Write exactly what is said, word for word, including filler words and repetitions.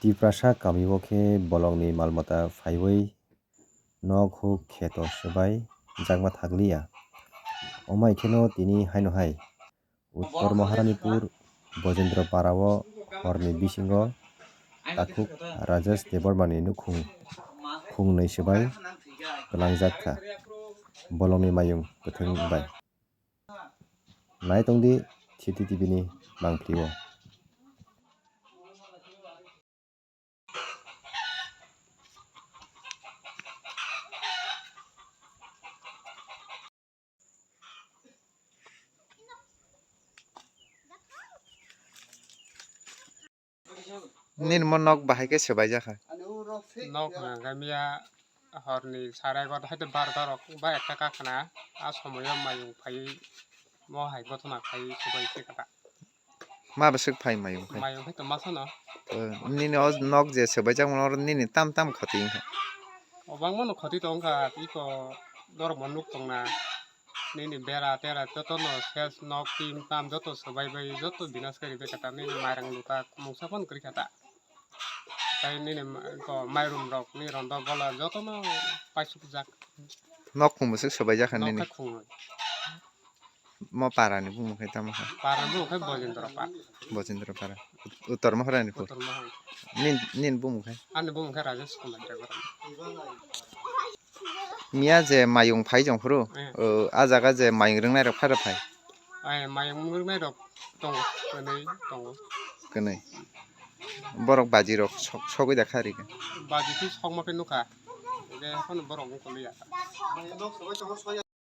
Tiprasa kamio khe bolongni malmata phaiwi nok huk kheto swbai jakma thakliya. Omai kheno tini haino hai Uttor Maharanipur Bojendra Parao horni bisingo takhuk Rajesh Debbarmani nukhung khungnwi swbai kwlangjak kha bolongni mayung kwthwng bai. Nai tongdi City T V ni mangpili o. Nini mo nok bahai khe swbaijak kha? Nok hwnka khe miya horni sara egarota haikhe barota rok ba ekta kakhna a somoio mayung phaiwi mo hai gothona khai swbai se kha. Ma bwswk phai mayung khai? Mayung khai tongma sano. Eh, nini o nok je swbaijak mano oro nini tam tam khoti wngkha? Obangmano khoti tongkha, iko norokbo nuk tongna. Nini bera tera jotono ses nok tin tam joto swbai bai joto binas kari bai kha ta, nini mairang luka mungsa phano kwrwi kha ta. Tai nini ma-, ko mairum rok ni rondo gola jotono paisukjak. Nok khung bwswk swbaijak kha nini? Nok khai khungwi. Mo para ni bumung khai tamo kha? Para ni bumung khai Bojendra Para. Bojendra Para. Ut-, Uttor Maharani pur. Uttor Mahar. Nin, nin bumung khai? Ani bumung khai Rajesh Kumar Debbarma. Miya je mayung phai jong phuru, eh, o, a jaga je mayung rwngnai rok phai rok phai? Ai, mayung rwngnai rok tongo, kwnwi tongo. Kwnwi. Borok baji rok sok-, sogwi da kha rikha? Baji khe sokma khe nukha. Hwnkhe haphano borok wng tonglia.